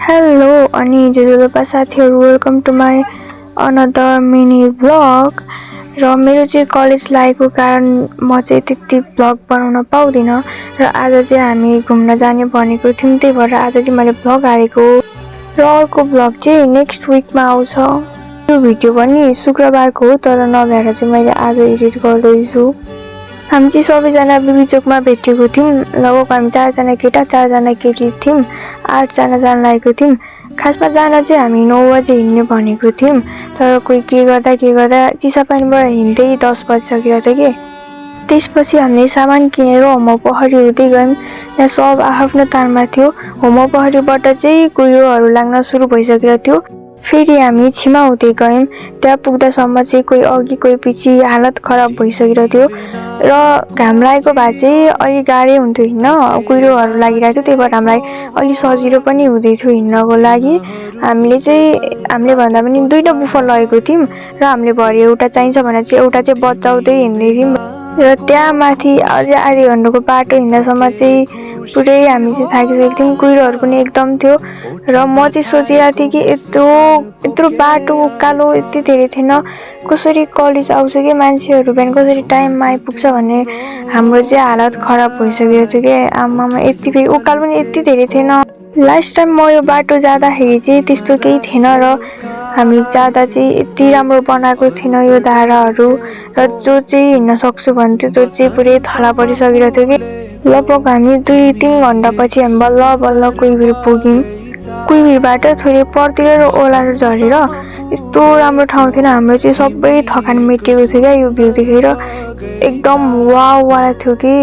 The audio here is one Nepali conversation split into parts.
हेलो अनि जुजुलोपा साथीहरू, welcome to my another mini vlog. र मेरो चाहिँ कलेज लागेको कारण म चाहिँ त्यति भ्लग बनाउन पाउँदिनँ र आज चाहिँ हामी घुम्न जाने भनेको थियौँ, त्यही भएर आज चाहिँ मैले भ्लग हालेको र अर्को भ्लग चाहिँ नेक्स्ट विकमा आउँछ। यो भिडियो पनि शुक्रबारको हो, तर नभएर चाहिँ मैले आज एडिट गर्दैछु। हामी चाहिँ सबैजना बिबी चोकमा भेटेको थियौँ। लगभग हामी 4 जना केटा 4 जना केटी थियौँ। 8 जना जान लागेको थियौँ। खासमा जान चाहिँ हामी 9 बजे हिँड्ने भनेको थियौँ, तर कोही के गर्दा चिसापानीबाट हिँड्दै 10 बजिसकेको थियो कि। त्यसपछि हामीले सामान किनेर होमपहरी हुँदै गयौँ। यहाँ सब आफ्नो तानमा थियो। होमपहरीबाट चाहिँ कुहिरोहरू लाग्न सुरु भइसकेको थियो। फेरि हामी छिमा हुँदै गयौँ। त्यहाँ पुग्दासम्म चाहिँ कोही अघि कोही पछि हालत खराब भइसकेको थियो र घाम लागेको भए चाहिँ अलिक गाह्रै हुन्थ्यो हिँड्न। कुहिरोहरू लागिरहेको थियो, त्यही भएर हामीलाई अलिक सजिलो पनि हुँदै थियो हिँड्नको लागि। हामीले भन्दा पनि 2टा बुफर लगेको थियौँ र हामीले भरे एउटा चाहिन्छ भनेर चाहिँ एउटा चाहिँ बचाउँदै हिँड्दै थियौँ। र त्यहाँ माथि अझै आधी घन्टाको बाटो हिँड्दासम्म चाहिँ पुरै हामी चाहिँ थाकिसकेको थियौँ। कुहिरोहरू पनि एकदम थियो र म चाहिँ सोचिरहेको थिएँ कि यत्रो बाटो उकालो यति धेरै थिएन, कसरी कलेज आउँछ कि मान्छेहरू बिहान कसरी टाइममा आइपुग्छ भन्ने हाम्रो चाहिँ हालत खराब भइसकेको थियो कि। आमामा यति फेरि उकालो पनि यति धेरै थिएन। लास्ट टाइम म यो बाटो जाँदाखेरि चाहिँ त्यस्तो केही थिएन र हामी जाँदा चाहिँ यति राम्रो बनाएको थिएन यो धाराहरू, र जो चाहिँ हिँड्न सक्छु भन्थ्यो त्यो चाहिँ पुरै थला परिसकेको थियो कि। लगभग हामी 2-3 घन्टापछि हामी बल्ल कुहिबिर पुग्यौँ। कुहिबिरबाट थोरै परतिर र ओह्रालो झरेर यस्तो राम्रो ठाउँ थिएन। हाम्रो चाहिँ सबै थकान मेटिएको थियो क्या यो भ्यू देखेर। एकदम वाउवाला थियो कि।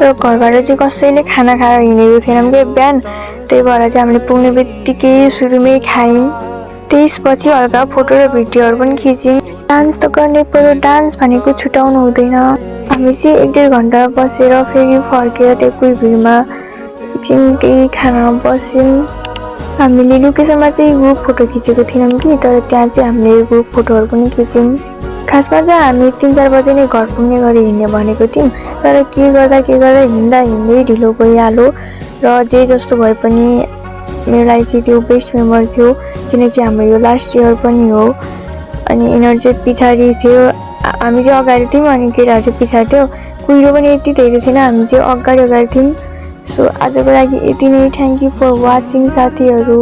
र घरबाट चाहिँ कसैले खाना खाएर हिँडेको थिएनौँ कि बिहान, त्यही भएर चाहिँ हामीले पुग्ने बित्तिकै सुरुमै खायौँ। त्यसपछि हल्का फोटो र भिडियोहरू पनि खिच्यौँ। डान्स त गर्ने पर्यो, डान्स भनेको छुटाउनु हुँदैन। हामी चाहिँ 1-1.5 घन्टा बसेर फेरि फर्केर त्यो कुहिबिरमा एकछिन केही खान बस्यौँ। हामीले लोकेसनमा चाहिँ ग्रुप फोटो खिचेको थिएनौँ कि, तर त्यहाँ चाहिँ हामीले ग्रुप फोटोहरू पनि खिच्यौँ। खासमा चाहिँ हामी 3-4 बजे नै घर पुग्ने गरी हिँड्ने भनेको थियौँ, तर के गर्दा हिँड्दै ढिलो गइहाल्यो र जे जस्तो भए पनि मेरो लागि चाहिँ त्यो बेस्ट मेमोरी थियो, किनकि हाम्रो यो लास्ट इयर पनि हो। अनि यिनीहरू चाहिँ पछाडि थियो, हामी चाहिँ अगाडि थियौँ अनि केटाहरू चाहिँ पछाडि थियो। कुहिरो पनि यति धेरै थिएन, हामी चाहिँ अगाडि थियौँ। सो आजको लागि यति नै। थ्याङ्क यू फर वाचिङ साथीहरू।